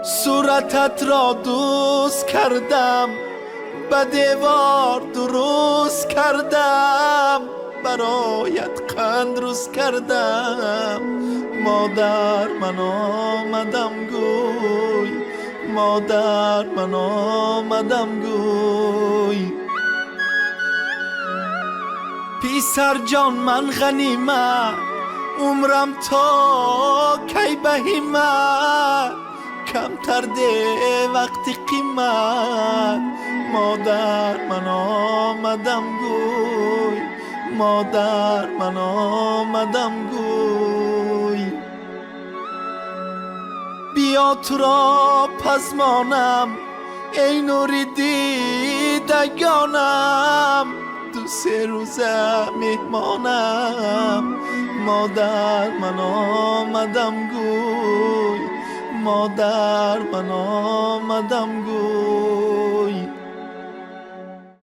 Сурататро дӯст кардам, ба девор дуруст кардам, бароят қанд рӯз кардам. Модар, ман омадам, гӯй. Модар, ман омадам, гӯй. Писарҷон, ман ғанимат, умрам то кай ба ҳиммат, камтар де вақти қимат. Модар, ман омадам, гӯй. Модар, ман омадам, гӯй. Биё, туро пазмонам, эй нури дидагонам, 2-3 рӯза меҳмонам. Модар, ман омадам, гӯй. Модар, ман омадам, гӯй.